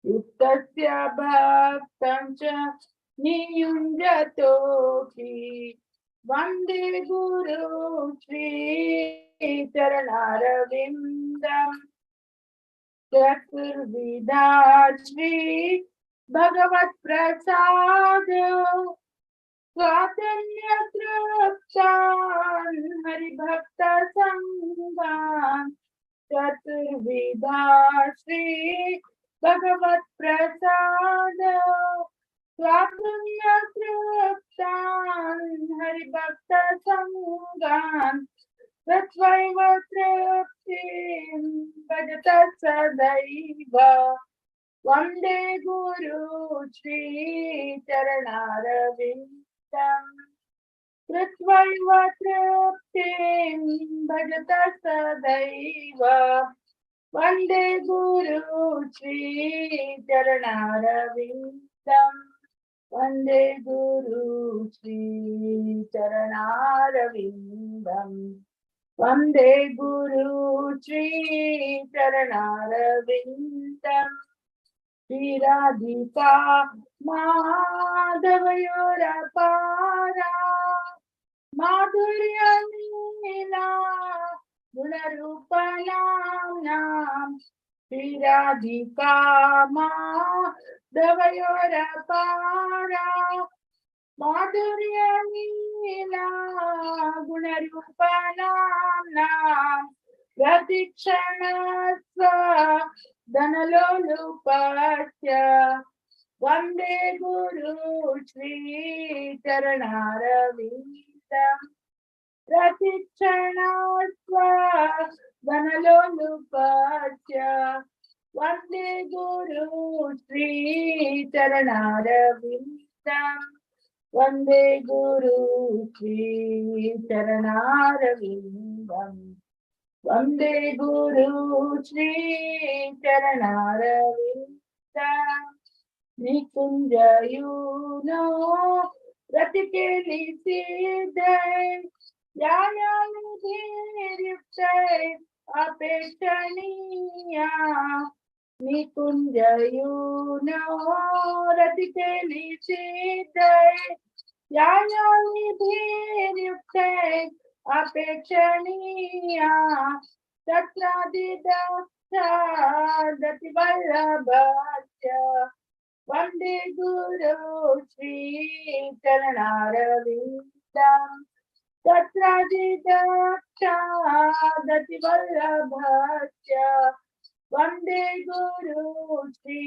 युक्तस्य भक्तं च नियुञ्जतोऽपि वन्दे गुरु श्री चरणारविन्दम्। चतुर्विधा श्री भगवत प्रसाद स्वातन्य तृप्तान् हरिभक्त संगान्। चतुर्विधा श्री भगवत प्रसाद स्वातन्य तृप्तान् हरिभक्त संगान्। तत्त्वैव तृप्तिं भजत सदैव वन्दे गुरु श्री चरणारविन्दम्। कृत्वैव तृप्तिं भजत सदैव वन्दे गुरु श्री चरणारविन्दम्। वन्दे गुरु श्री चरणारविन्दम्। वन्दे गुरु श्री चरणारविन्दम्। श्री राधिका माधवयोरपारा माधुर्य लीला गुणरूपनाम्नां। श्री राधिका माधवयोरपारा माधुर्य लीला गुणरूपनाम्नां। प्रतिक्षणस्व धनलोलुपस्य वन्दे गुरु श्री चरणारविन्दम्। प्रतिक्षणस्व धनलोलुपस्य वन्दे गुरु श्री चरणारविन्दम्। वन्दे गुरु श्री चरणारविन्दम्। वन्दे गुरु श्री चरणारविन्दम्। निकुञ्जयूनो रतिकेलि सिद्धै यायानिधिर्युक्तै अपेक्षणीया। निकुञ्जयूनो रतिकेलि सिद्धै यायानिधिर्युक्तै अपेक्षणीया। तत्रादिदक्षादतिवल्लभस्य वन्दे गुरु श्री चरणारविन्दम्। तत्रादिदक्षादतिवल्लभस्य वन्दे गुरु श्री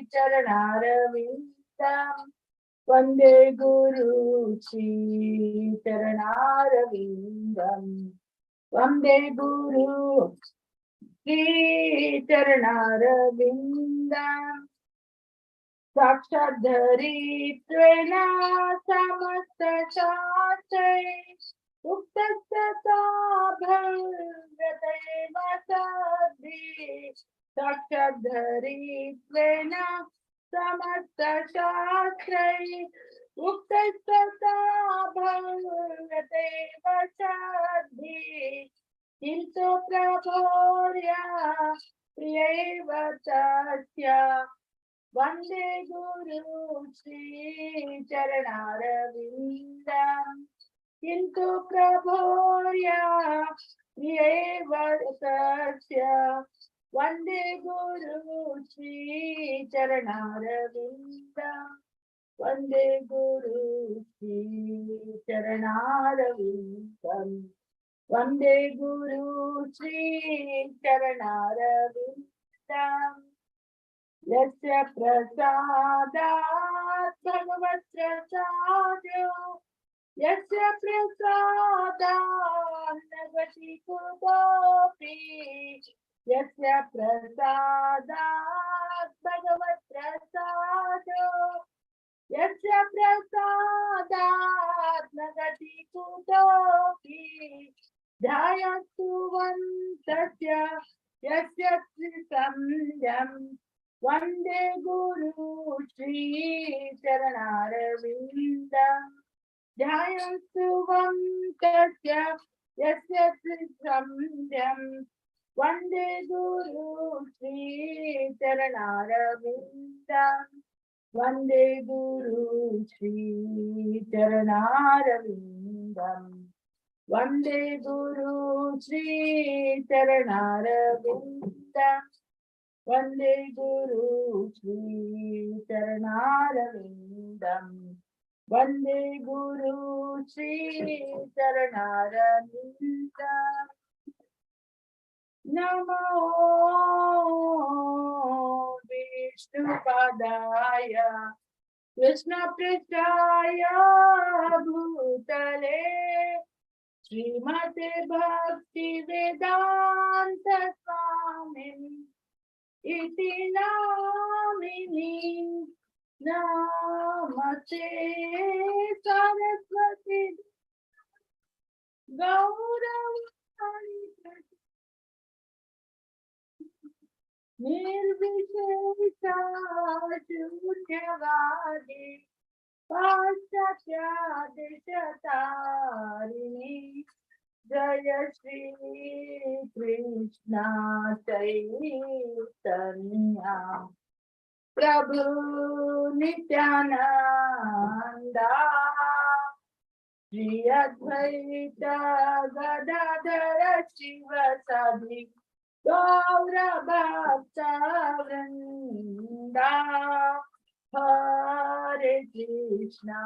चरणारविन्दम्। वन्दे गुरु श्री चरणारविन्दम्। वन्दे गुरु श्री चरणारविन्दम्। साक्षाद्धरित्वेन समस्तशास्त्रै उक्तस्तथा भव्यतैव साध्वी। साक्षाद्धरित्वेन समस्तशास्त्रै उक्तस्तथा भव्यतैव साध्वी। किन्तु प्रभोर्या प्रियैव तस्य वन्दे गुरु श्री चरणारविन्दम्। किन्तु प्रभोर्या प्रियैव तस्य वन्दे गुरु श्री चरणारविन्दम्। वन्दे गुरु श्री चरणारविन्दम्। वन्दे गुरु श्री चरणारविन्दम्। यस्य प्रसादात् भगवत्प्रसादो यस्य प्रसादान् न गति कुतोऽपि। यस्य प्रसादात् भगवत्प्रसादो यस्य प्रसादात् न गति कुतोऽपि। ध्यायस्तुवन्तस्य यस्य त्रिसन्ध्यं वन्दे गुरु श्री चरणारविन्दम्। ध्यायस्तुवन्तस्य यस्य त्रिसन्ध्यं वन्दे गुरु चरणारविन्दं वन्दे गुरु श्री चरणारविन्दं वन्दे गुरु श्री चरणारविन्दं वन्दे गुरु श्री चरणारविन्दं वन्दे गुरु श्री चरणारविन्दं। नमो विष्णुपदाय कृष्णपृष्ठाय भूतले श्रीमते भक्तिवेदान्त स्वामिन् इति नामिनि। नमस्ते सरस्वती गौरवाणी निर्विशेष शून्यवादी पाश्चात्य देशतारिणी। जय श्री कृष्ण चैतन्य प्रभु नित्यानंदा श्री अद्वैत गदाधर शिव साधि गौर भक्त वृंदा। हरे कृष्णा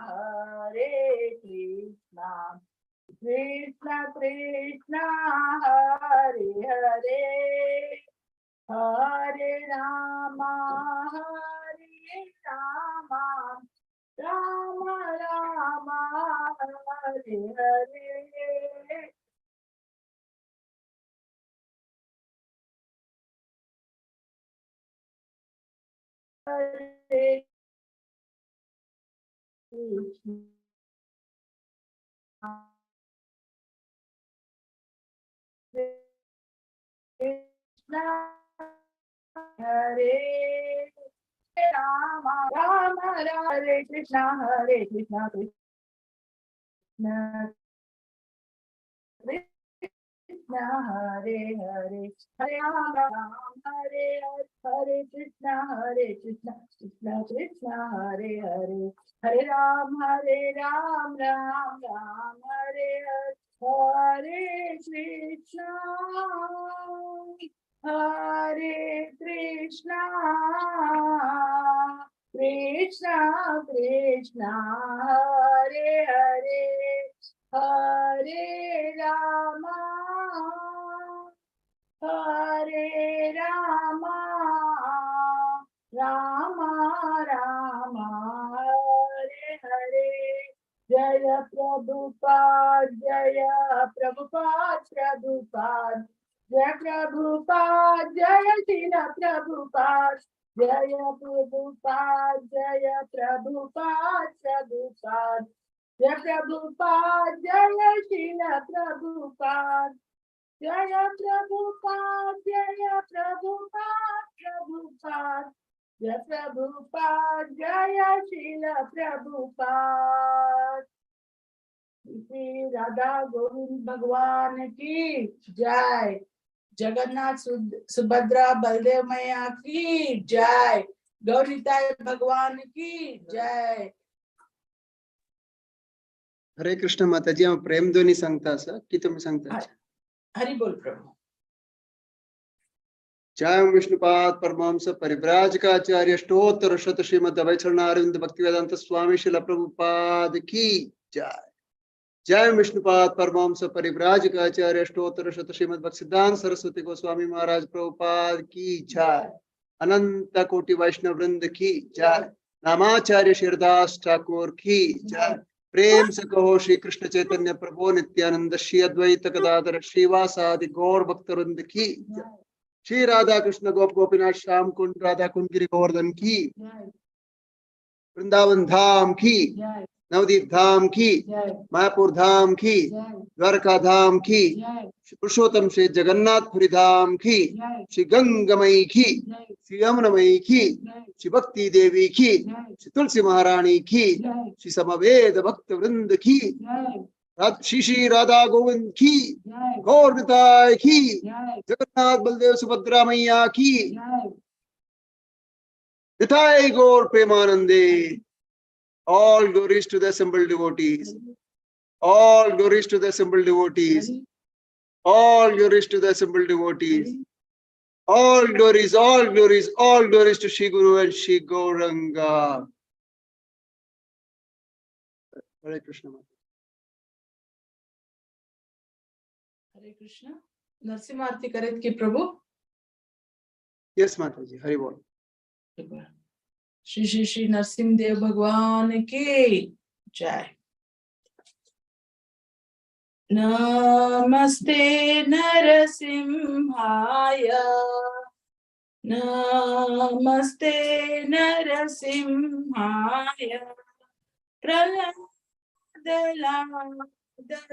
हरे कृष्णा कृष्ण कृष्ण हरे हरे हरे राम हरे राम राम राम हरे हरे। हरे कृष्ण कृष्ण हरे राम राम हरे कृष्ण कृष्ण कृष्ण हरे हरे हरे राम राम हरे हरे कृष्ण कृष्ण कृष्ण हरे हरे हरे राम राम राम हरे हरे हरे कृष्ण कृष्ण कृष्ण हरे हरे हरे राम राम राम हरे हरे। जय प्रभुपाद जय प्रभुपाद प्रभुपाद जय प्रभुपाद जय श्रील प्रभुपाद जय प्रभुपाद जय प्रभुपाद प्रभुपाद जय प्रभुपाद जय श्रील प्रभुपाद जय प्रभुपाद जय प्रभुपाद प्रभुपाद जय प्रभुपाद जय श्रील प्रभुपाद। श्री राधा गोविंद भगवान की जय। जगन्नाथ सुभद्रा बलदेव मैया की जय। गौरीताई भगवान की जय। हरे कृष्ण माताजी, हांव प्रेम ध्वनी सांगता आसा की तुमी सांगता? हरि बोल प्रभु। जय विष्णुपाद परमहंस परिव्राजकाचार्य स्तोत्र शत श्रीमद् अभयचरणारविंद भक्तिवेदांत स्वामी श्रील प्रभुपाद की जय। जय विष्णुपाद परमहंस परिव्राजकाचार्य स्तोत्र शत श्रीमद् भक्ति सिद्धांत सरस्वती गोस्वामी महाराज प्रभुपाद की जय। अनंत कोटि वैष्णव वृंद की जय। नामाचार्य शिरदास ठाकुर की जय। प्रेम से कहो श्री कृष्ण चैतन्य प्रभु नित्यानंद श्री अद्वैत गदाधर श्रीवासादि गौर भक्त वृंद की जय। श्री राधा कृष्ण गोप गोपीनाथ श्याम कुंड राधा कुंड गिरि गोवर्धन की, वृंदावन धाम की, नवदीप धाम की, मायापुर धाम की, द्वारका धाम की, पुरुषोत्तम श्री जगन्नाथपुरी धाम की, श्री गंगमयी की, श्री यमुनमयी की, श्री भक्ति देवी की, श्री तुलसी महारानी की, श्री समवेद भक्त वृंद की, श्री श्री राधा गोविंद की, गौर निताय की, जगन्नाथ बलदेव सुभद्रा मैया की। Nitai Gaur Premanande. All glories to the assembled devotees. All glories to the assembled devotees. All glories to the assembled devotees. All glories, all glories, all glories to Shri Guru and Shri Gauranga. Hare Krishna. Hare Krishna. Narasimha आरती करेत की प्रभु? Yes, Mataji. Hari Bol. Shri Shri Shri Narasimha Dev भगवान की जय। नमस्ते नरसिंहाय, नमस्ते नरसिंहाय, प्रहलाद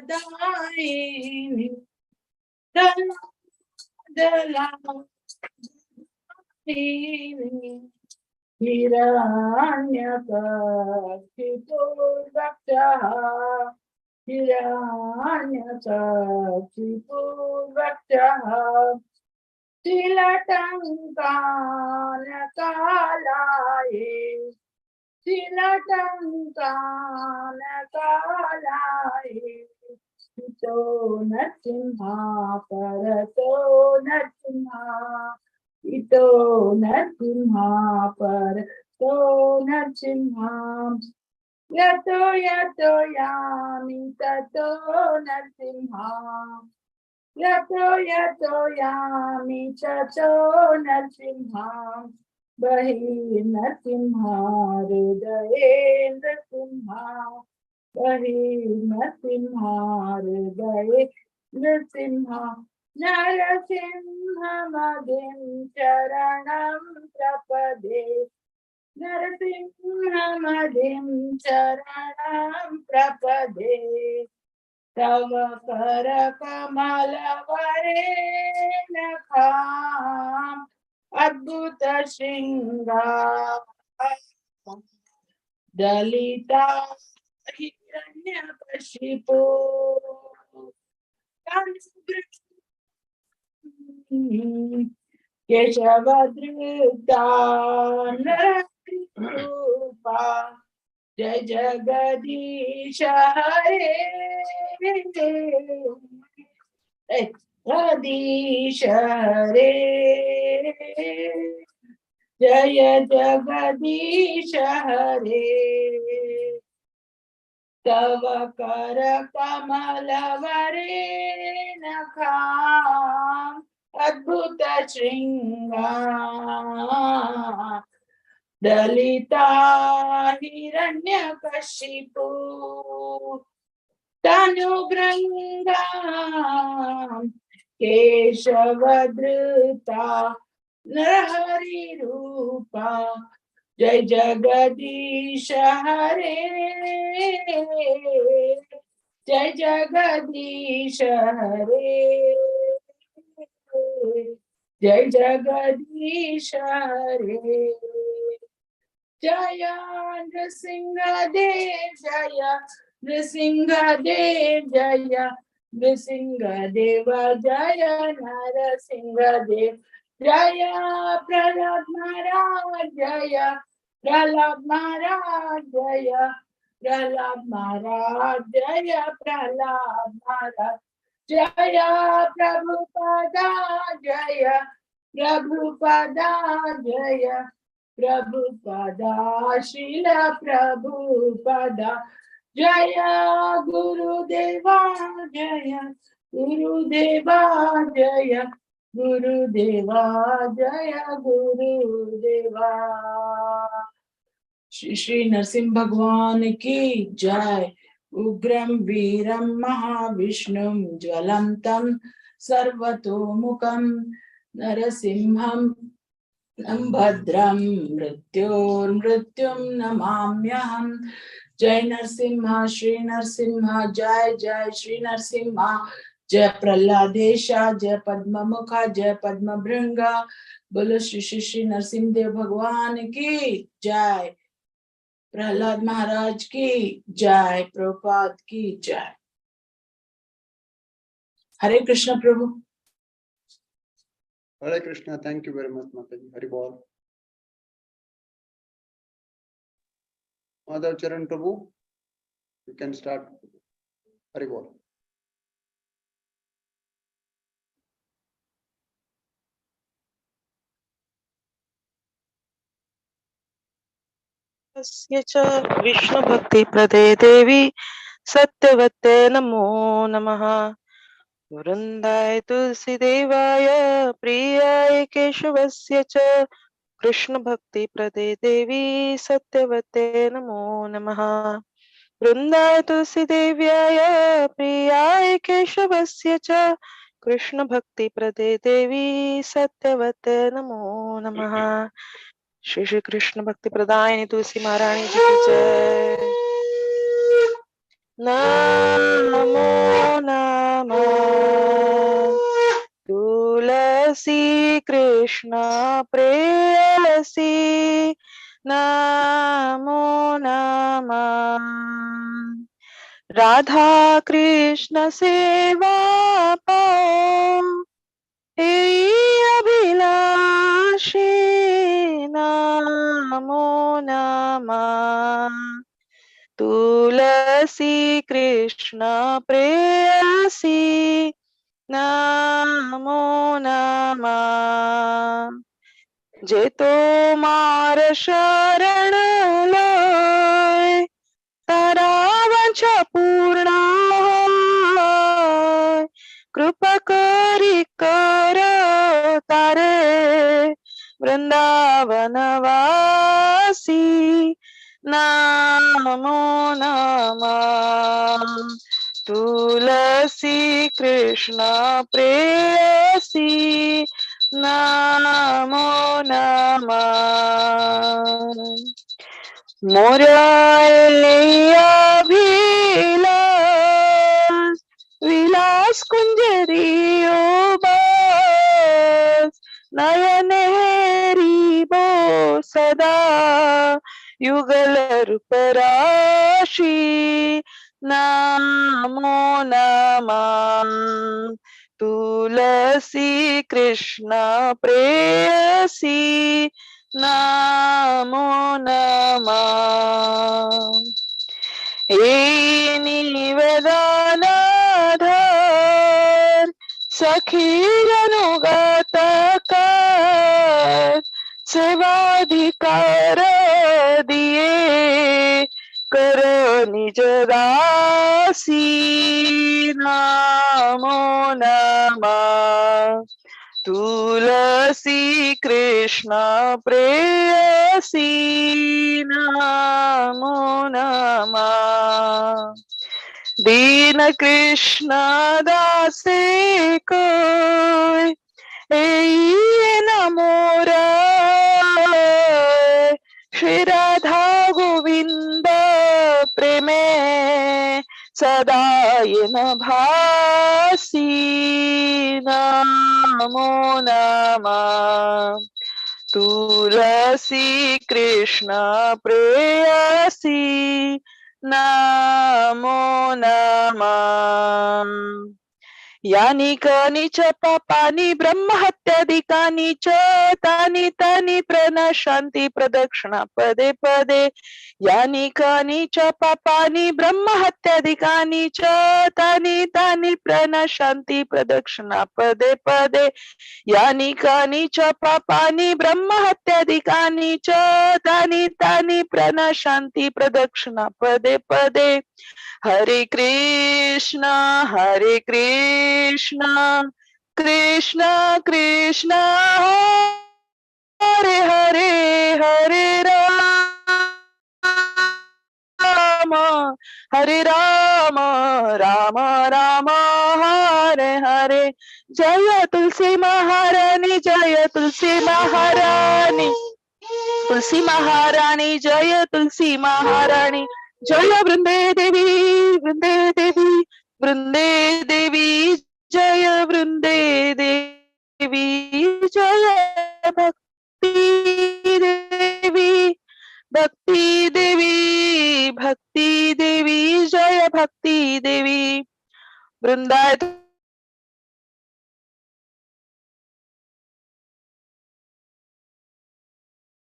दायिनि, प्रहलाद दायिनि, हिरण्यकशिपुर्वक्षः, हिरण्यकशिपुर्वक्षः, तिलटङ्कानकालाये, तिलटङ्कानकालाये, हितो नरसिंहा परतो नरसिंहा, हितो नरसिंहा परतो नरसिंहा, यतो यतो यामि ततो नरसिंहा, यतो यतो यामि ततो नरसिंहा, बहिर्नरसिंहा हृदये नरसिंहा, बहिर्नरसिंहा हृदये नरसिंहा, नरसिंहमदिं शरणं प्रपदे, नरसिंहमदिं शरणं प्रपदे, तव करकमलवरे नखां अद्भुत श्रृंगार दलिता हिरण्यकशिपु केशवधृता नररूपा जय जगदीश हरे जगदीश हरे जय जगदीश हरे। तव कर कमलवरे नखां अद्भुत श्रृंगार दलिता हिरण्यकशिपु तनुभृंगां केशवधृता नरहरि रूपा जय जगदीश हरे जय जगदीश हरे जय जगदीश हरे। जय नृसिंह देव जय नृसिंह देव जय नृसिंह देव जय नरसिंह देव जय प्रहलाद महाराज जय प्रहलाद महाराज जय प्रहलाद महाराज जय प्रहलाद महाराज जय प्रभुपदा जय प्रभुपदा जय प्रभुपदा श्रील प्रभुपदा जय गुरुदेवा जय गुरुदेवा जय गुरुदेवा जय गुरुदेवा। श्री श्री नरसिंह भगवान की जय। उग्रं वीरं महाविष्णुं ज्वलन्तं सर्वतोमुखं नरसिंहं भद्रं मृत्योर्मृत्युं नमाम्यहम्। जय नरसिंह श्री नरसिंह जय जय श्री नरसिंह जय प्रहलादेशा जय पद्ममुखा जय पद्मभृंगा। बोलो श्री श्री श्री नरसिंह देव भगवान की जय। प्रहलाद महाराज की जय। प्रभुपाद की जय। Hare Krishna Prabhu. Hare Krishna. Thank you very much, Mataji. Hari Bol. Madhav Charan Prabhu, you can start. Haribol. तस्य च विष्णुभक्तिप्रदे देवी सत्यवते नमो नमः। वृन्दाय तुलसीदेवाय प्रियाय केशवस्य च कृष्णभक्तिप्रदे देवी सत्यवते नमो नमः। वृन्दाय तुलसीदेव्याय प्रियाय केशवस्य च कृष्णभक्तिप्रदे देवी सत्यवते नमो नमः। श्री श्री कृष्ण भक्ति प्रदायिनी तुलसी महारानी जी की जय। नमो नमः तुलसी कृष्ण प्रेयसी नमो नमः। राधा कृष्ण सेवा पाओ अभिलाषी नमो नमः। तुलसी कृष्ण प्रेयसी नमो नमः। जे तोमार शरण लय तारा वंश पूर्ण होय। कृपा करी कर तारे वृंदावनवासी नमो नमः। तुलसी कृष्ण प्रेयसी नमो नमः। मोरया विलास विलास कुंजरियो बास नयन हेरी बो सदा युगल रूप राशि नमो नमः। तुलसी कृष्ण प्रेयसी नमो नमः। हे निवेदन धर सखी अनुगत कर सेवाधिकार दिए करो निज दासी नमो नमः। तुलसी कृष्ण प्रेयसी नमो नमः। दीन कृष्ण दासे कोय नमो राय। श्री राधा गोविंद प्रेमे सदा न भासी नमो नमः। तुलसी कृष्ण प्रेयसी नमो नमः। यानी कनी च पापानि ब्रह्महत्यादिकानि च तानि तानि प्रणशान्ति प्रदक्षिणा पदे पदे। यानी कनी च पापानि ब्रह्महत्यादिकानि च तानि तानि प्रणशान्ति प्रदक्षिणा पदे पदे। यानी कनी च पापानि ब्रह्महत्यादिकानि च तानि तानि प्रणशान्ति प्रदक्षिणा पदे पदे। हरे कृष्णा हरे कृष्णा कृष्णा कृष्णा हरे हरे हरे राम हरे राम राम राम हरे हरे। जय तुलसी महारानी जय तुलसी महारानी तुलसी महारानी जय तुलसी महारानी जय वृंदे देवी वृंदे देवी वृंदे देवी जय वृंदे देवी जय भक्ति देवी भक्ति देवी भक्ति देवी जय भक्ति देवी। वृंदाय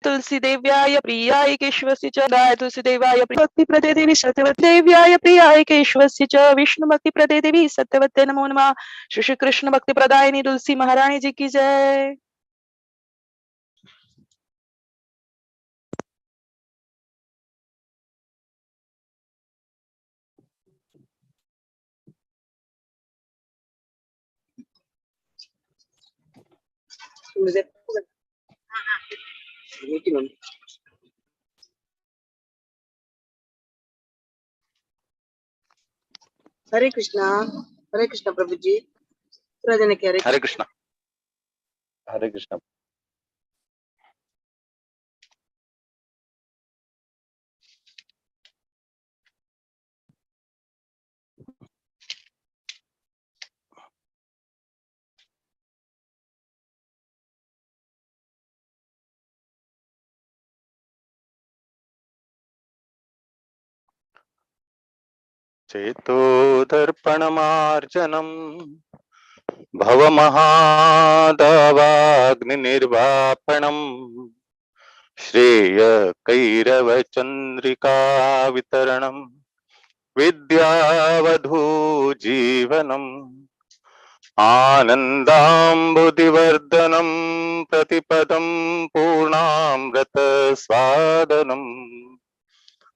तुलसी देव्याय प्रियाय केशवस्य च दाय तुलसी देवाय भक्ति प्रदे देवी सत्यवती देव्याय प्रियाय केशवस्य च विष्णु भक्ति प्रदे देवी सत्यवते नमो नमः। श्री श्री कृष्ण भक्ति प्रदायिनी तुलसी महारानी जी की जय। हरे कृष्णा, हरे कृष्णा प्रभु जी। हरे हरे कृष्णा, हरे कृष्णा। चेतो दर्पणमार्जनं भवमहादावाग्निर्वापणं श्रेय कैरवचंद्रिका वितरणं विद्यावधू जीवनम् आनन्दाम्बुधिवर्धनं प्रतिपदं पूर्णामृत स्वादनं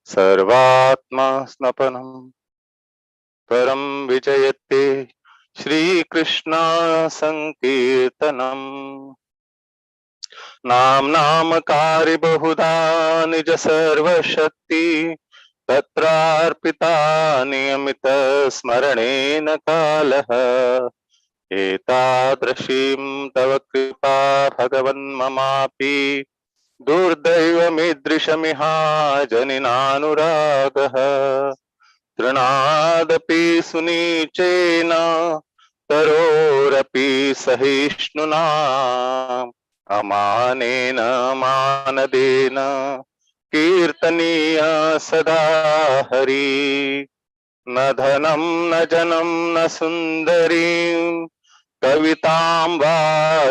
सर्वात्मा स्नपनं परं विजयते श्री कृष्ण संकीर्तनम्। नाम नाम कार्य बहुधा निज सर्वशक्ति तत्रार्पिता नियमित स्मरणेन कालः एतादृशीं तव कृपा भगवन् ममापि दुर्दैवमीदृशमिहा जनिनानुरागः तृणादपि सुनीचेन तरोरपि सहिष्णुना अमानेन मानदेन कीर्तनीय सदा हरि। न धनं न जनं न सुंदरीं कवितां वा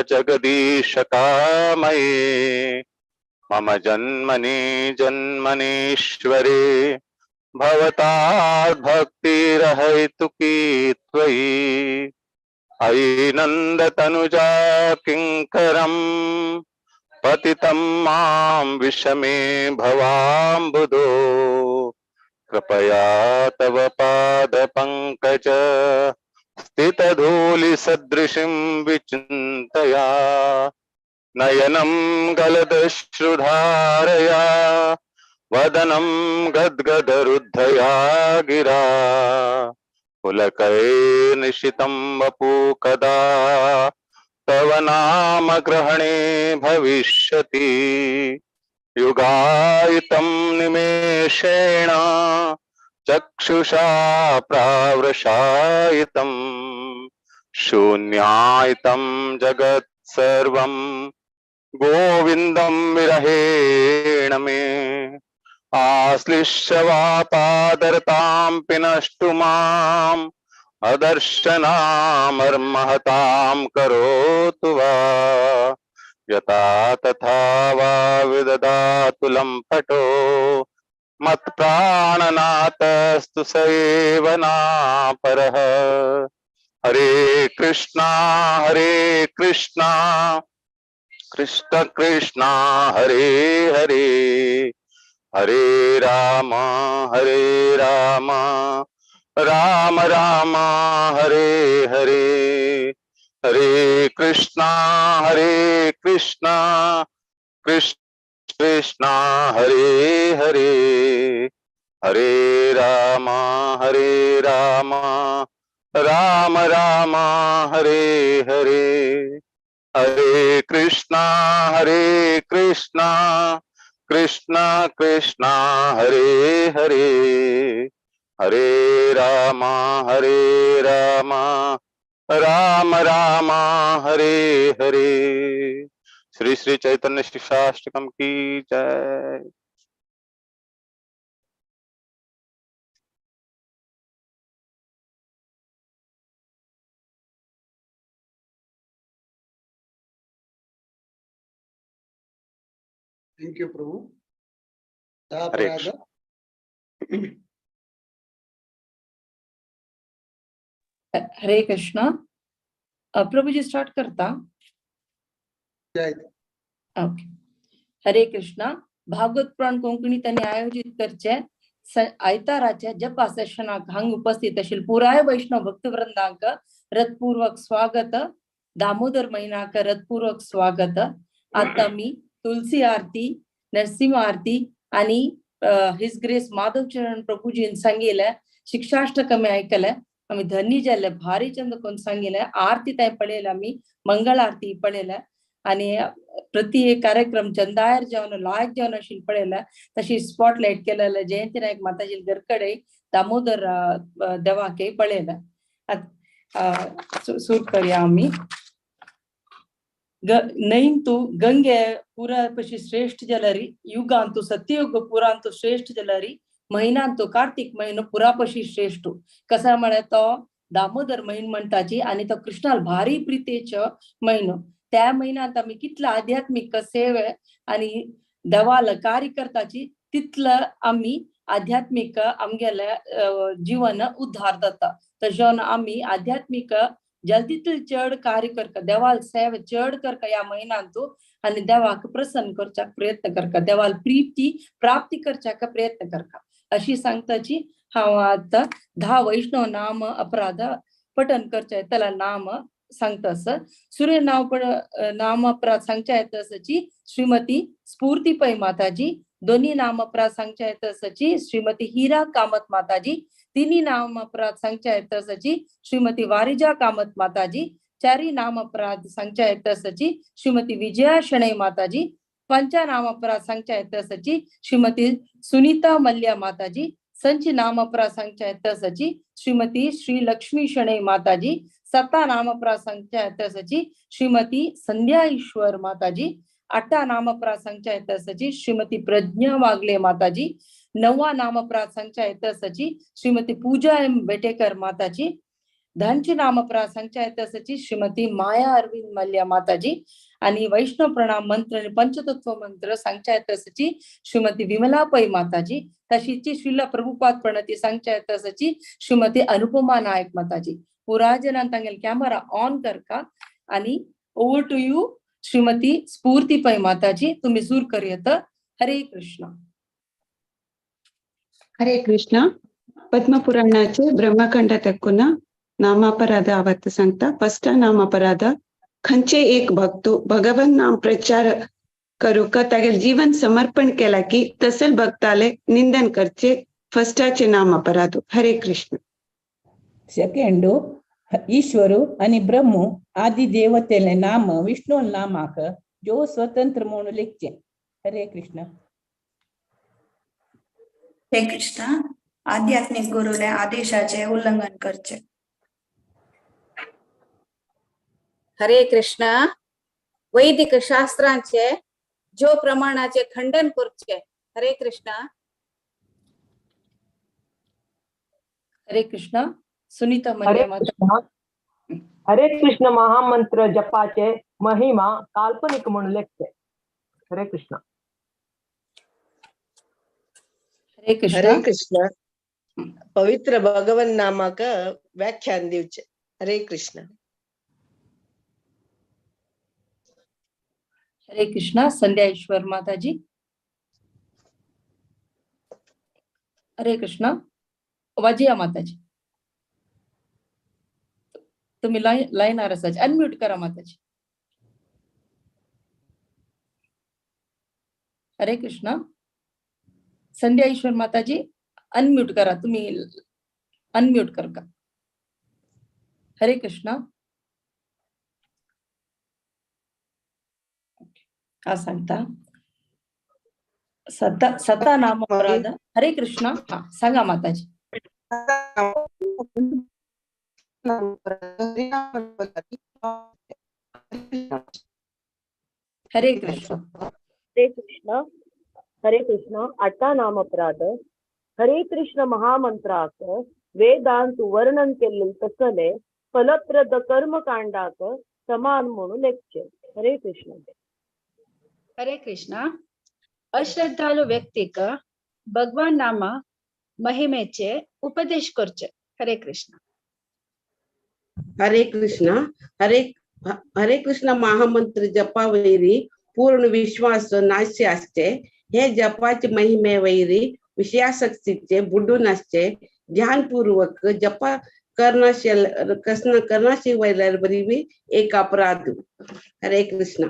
जगदीश कामये मम जन्मनि जन्मनीश्वरे भवताद् भक्तिरहैतुकी त्वयि। अयि नन्दतनुजा किङ्करं पतितं मां विषमे भवाम्बुदो कृपया तव पादपङ्कज स्थितधूलिसदृशिं विचिन्तया नयनं गलदश्रुधारया वदनं गद्गदरुद्धया गिरा पुलकैर्निशितं वपु कदा तव नाम ग्रहणे भविष्यति। युगायितं निमेषेण चक्षुषा प्रावृषायितं शून्यायितं जगत् सर्वं गोविन्दं विरहेण मे। आश्लिष्य वा पादरतां पिनष्टु माम् अदर्शनामर्महतां करोतु वा यथा तथा वा विदधातु लम्पटो मत्प्राणनाथस्तु स एव नापरः। हरे कृष्णा कृष्ण कृष्णा हरे हरे हरे राम राम राम हरे हरे। हरे कृष्णा कृष्ण कृष्णा हरे हरे हरे राम राम राम हरे हरे। हरे कृष्णा कृष्ण कृष्णा हरे हरे हरे राम राम राम हरे हरे। श्री श्री चैतन्य शिक्षाष्टकम की जय। Thank you Prabhu. 10 Hare अपराध. हरे कृष्णा. प्रभूजी स्टार्ट करता? जय. ओके. हरे कृष्णा. भागवत पुराण कोंकणी त्यांनी आयोजित करचे आयताराच्या जपा सेशनाक हांग उपस्थित आशिल्ले पुराय वैष्णव भक्तवृंदांक रथपूर्वक स्वागत. दामोदर महिनाक रथपूर्वक स्वागत. आता मी तुलसी आरती, नरसिंह आरती आणि his grace Madhav चरण प्रभूजीन सांगितलं शिक्षाष्टकमी ऐकलं. आम्ही धन्य जाल्ले, भारी चंद कोण सांगितलं. आरती ताय पळयला, आमी मंगल आरती पळयला आणि प्रति एक कार्यक्रम चंदायर जेवण लायक जेवण अशी पळयला. तशी स्पॉटलाइट केलेलं जयंती नायक माताजी गरकडे दामोदर देवाके पळयला. सुरू करूया आम्ही. नैंतु गंगे पुरा पशी श्रेष्ठ जलरी, युगांतु सत्ययुग पुरांतु श्रेष्ठ जलरी, महिनांतु कार्तिक महिनो पुरापशी श्रेष्ठ. कसा म्हळ्यार तो दामोदर म्हयनो म्हणटाची आणि तो कृष्णाल भारी प्रितेचो म्हयनो. त्या म्हयन्यांत आमी कितलो आध्यात्मीक सेवे आणि देवाल कार्य करताची तितलं आमी आध्यात्मीक आमगेले जीवन उद्धार जाता. तशें आमी आध्यात्मीक जल्दीतले चड कार्य करता, देवाल सेवे चड करता ह्या म्हयन्यांतू आनी देवाक प्रसन्न करच्याक प्रयत्न करता, देवाल प्रिती प्राप्ती करच्याक प्रयत्न करता अशी सांगताची. हांव आतां 10 वैष्णव नाम अपराध पठन करचे त्याला नाम सांगता. सूर्य नाव पण नाम अपराध सांगच्या येता सची श्रीमती स्फूर्ती पै माताजी. दोन्ही नाम अपराध सांगच्या येता सची श्रीमती हीरा कामत माताजी. तिन्ही नाम अपराध सांगच्या येता सची श्रीमती वारिजा कामत माताजी. चारी नाम अपराध सांगच्या येता सची श्रीमती विजया शणै माताजी. पंचा नाम अपराध सांगच्या येता सची श्रीमती सुनीता मल्ल्या माताजी. संच नाम अपराध सांगच्या येता सची श्रीमती श्री लक्ष्मी शणै माताजी. सत्ता नाम अपराध सांगच्या येता सची श्रीमती संध्या ईश्वर माताजी. 8 नाम अपराध सांगच्या येता सची श्रीमती प्रज्ञा वागले माताजी. 9 नाम अपराध सांगच्या येता सची श्रीमती पूजा एम बेटेकर माताजी. 10 नाम अपराध सांगच्या येता सची श्रीमती माया अरविंद मल्ल्या माताजी. आणि वैष्णव प्रणाम मंत्र आणि पंचतत्व मंत्र सांगच्या येता सची श्रीमती विमला पै माताजी. तशीची श्रीला प्रभुपाद प्रणती सांगच्या येता सची श्रीमती अनुपमा नायक माताजी. पुराजनान तांगेल कॅमेरा ऑन करका आणि over to you Shrimati Sphoorti Pai Mataji. तुम्ही सुर करूयात. हरे कृष्ण. हरे कृष्ण. पद्मपुराणाचे ब्रह्मखंड तक्कुन नामापराध आवत सांगता. फस्ट नामापराध, खंचे एक भक्तु भगवन नाम प्रचार करूक तागेल जीवन समर्पण केला की तसल भक्ताले निंदन करचे फस्टाचे नाम अपराध. हरे कृष्ण. सेकेंड, ईश्वर आणि ब्रह्म आदि देवतेले नाम विष्णु नामाक जो स्वतंत्र म्हणून लेखचे. हरे कृष्ण. हरे कृष्ण. आध्यात्मिक गुरुले आदेशाचे उल्लंघन करचे. हरे कृष्ण. वैदिक शास्त्रांचे जो प्रमाणाचे खंडन करचे. हरे कृष्ण. हरे कृष्ण. सुनीता हरे मल्ल्या माता. कृष्ण. हरे कृष्ण महामंत्र जपाचे महिमा काल्पनिक म्हणून लेखते. हरे कृष्ण. हरे कृष्ण. हरे कृष्ण. पवित्र भगवन नामाक व्याख्यान दिवचे. हरे कृष्ण. हरे कृष्ण. संध्या ईश्वर माताजी. हरे कृष्ण. वाजिया माताजी, तुम्ही लाईन असायची. अनम्यूट करा माताजी. हरे कृष्ण. संध्या ईश्वर माताजी अनम्यूट करा, तुम्ही अनम्यूट कर का. हरे कृष्ण. हा सांगता सत्ता सत्ता नाम अपराध. हरे कृष्ण. हा सांगा माताजी. हरे कृष्ण. हरे कृष्ण. हरे कृष्ण. 8 नाम अपराध. हरे कृष्ण महामंत्राक वेदांत वर्णन केल्ले तसले फलप्रद कर्मकांडाक समान म्हणून लेखचे. हरे कृष्ण. हरे कृष्ण. अश्रद्धालु व्यक्तीक भगवान नामा महिमेचे उपदेश करचे. हरे कृष्ण. हरे कृष्ण. हरे हरे कृष्ण महामंत्र जपा वैरी पूर्ण विश्वास नाशे असचे. हे जपाचे महिमे वैरी विषयासक्तीचे बुडून असचे. ध्यानपूर्वक जपा करणाशी वैल्यार बरी एक अपराध. हरे कृष्ण.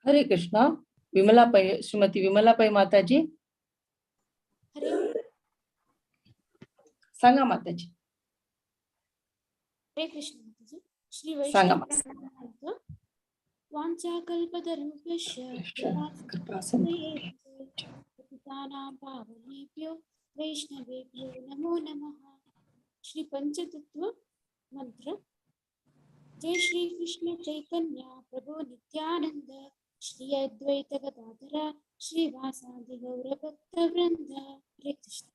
हरे कृष्ण. विमला पै, श्रीमती विमला पै माताजी, सांगा माताजी. हरे कृष्ण माताजी. श्री सांगा. वैष्णव वाञ्छाकल्पतरुभ्यश्च कृपा पतितानां पावनेभ्यो वैष्णवेभ्यो नमो नमः. श्री पंचतत्व मंत्र. जय श्री कृष्ण चैतन्य प्रभु नित्यानंद श्री अद्वैत गदाधर श्रीवासादि गौर भक्त वृंद. हरे कृष्ण.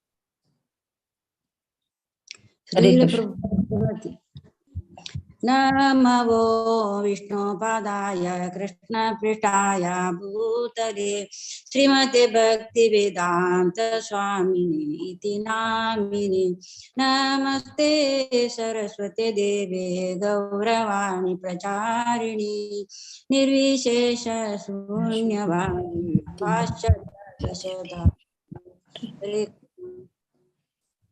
हरे श्रील कृष्ण. प्रभुपाद. नमो विष्णुपादाय कृष्णपृष्ठाय भूतले श्रीमते भक्तिवेदान्त स्वामिने इति नामिने. नमस्ते सरस्वती देवे गौरवाणी प्रचारिणी निर्विशेष शून्यवाणी पाश्चात्य. हरे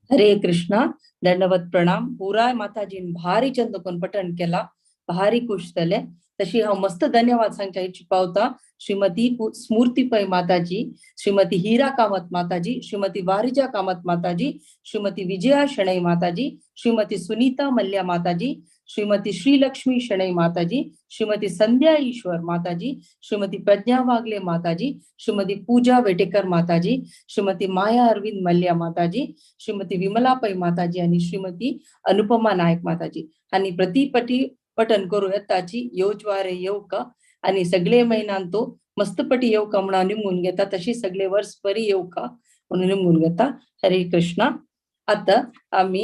हरे कृष्णा. दंडवत प्रणाम. पुराय माताजीन भारी चंद कोण पठण केला, भारी खुश जाले. तशी हांव मस्त धन्यवाद सांगच्या इच्छी पावता श्रीमती स्मूर्ती पै माताजी, श्रीमती हीरा कामत माताजी, श्रीमती वारिजा कामत माताजी, श्रीमती विजया शणै माताजी, श्रीमती सुनीता मल्ल्या माताजी, श्रीमती श्रीलक्ष्मी शणै माताजी, श्रीमती संध्या ईश्वर माताजी, श्रीमती प्रज्ञा वागले माताजी, श्रीमती पूजा वेटेकर माताजी, श्रीमती माया अरविंद मल्ल्या माताजी, श्रीमती विमला पै माताजी आणि श्रीमती अनुपमा नायक माताजी. आणि प्रतिपटी पठण करू येताची येवजवारे येवका आणि सगळे महिन्यान तो मस्तपटी येवका म्हणून निमून घेता, तशी सगळे वर्ष परी येवका म्हणून निमून घेता. हरे कृष्णा. आता आम्ही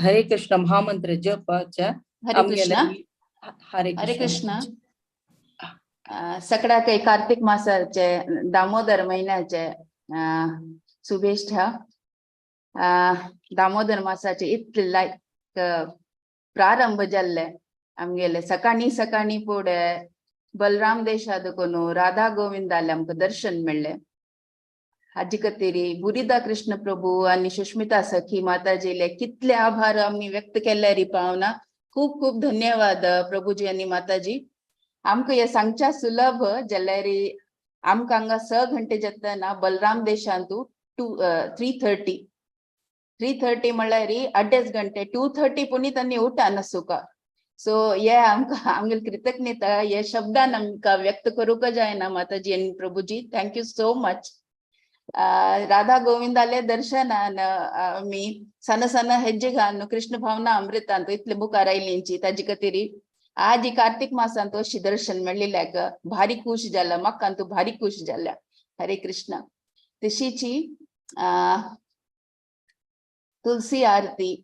हरे कृष्ण महामंत्र जपाच्या हरे कृष्ण. हरे हरे कृष्ण. कृष्ण. सगळ्या काही कार्तिक मासाचे दामोदर महिन्याचे शुभेच्छा. दामोदर मासाचे इतले लायक प्रारंभ जाल्ले आमगेले. सकाळी सकाळी पुढे बलराम देशाद कोणू राधा गोविंदाले आमकां दर्शन मेळ्ळें. हाजी खातीर बुरिदा कृष्ण प्रभू आनी सुष्मिता सखी माताजीले कितले आभार आमी व्यक्त केले री पावना. खूब खूब धन्यवाद प्रभूजी आनी माताजी. आमकां हे सांगच्या सुलभ जाल्यार आमकां हांगा 6 घंटे जातना बलराम देशांतू 2 3:30 3:30 म्हणल्यार 2.5 घंटे, 2:30 पुणी तांणी उठान सुका. सो हे आमकां आमगेली कृतज्ञता हे शब्दान आमकां व्यक्त करूंक जायना माताजी आनी Prabhuji. Thank you so much. Radha गोविंदाले दर्शनान आमी सण सण हेज्जे घालून कृष्ण भावना अमृतांत इतले मुखार आयलींची. ताजे खातीर आज कार्तिक मासांत अशी दर्शन मेळिल्ल्याक भारी खुश जाला, म्हाका भारी खुश जाल्या. हरे कृष्ण. तशीची तुलसी आरती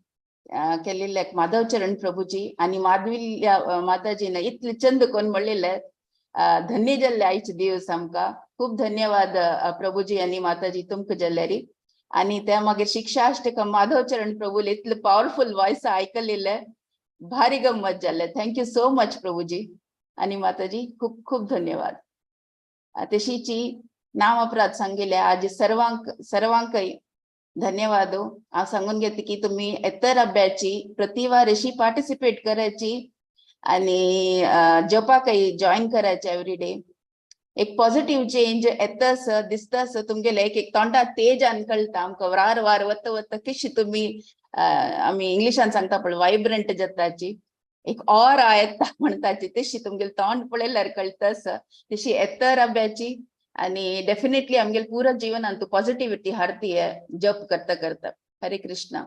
केलेल्याक माधवचरण प्रभूजी आणि माधविल्या माताजीन इतले चंद कोण म्हणलेले धन्य जाल्ले आयचे दिवस आमकां. खूब धन्यवाद प्रभूजी आणि माताजी तुमकां जाल्यारी. आणि त्या मागीर शिक्षाष्टकम माधवचरण प्रभूले इतले पावरफुल वॉयस आयकलेले भारी गम्मत जाल्ले. Thank you so much Prabhuji आणि माताजी, खूब खूब धन्यवाद. तशीची नाम अपराध सांगिले आज सर्वांक सर्वांकय धन्यवाद. हांव सांगून घेता की तुम्ही एतर अभ्याची प्रतिवार अशी पार्टिसिपेट करायची आणि जपाकय जॉईन करायचे एवरी डे. एक पॉझिटिव्ह चेंज येतस दिसतस तुमगेले. एक एक तोंडात तेजान कळटा आमकां. वार वार वता वता कशी तुमी आमी इंग्लिशान सांगता पळय वायब्रंट जाताची, एक ऑरा येता म्हणटाची, तशी तुमगेले तोंड पळयल्यार कळटास. तशी एतर अभ्याची आणि डेफिनेटली आमगेले पुरा जीवनान तूं पॉझिटिव्हिटी हाडती जप करता करता. हरे कृष्णा.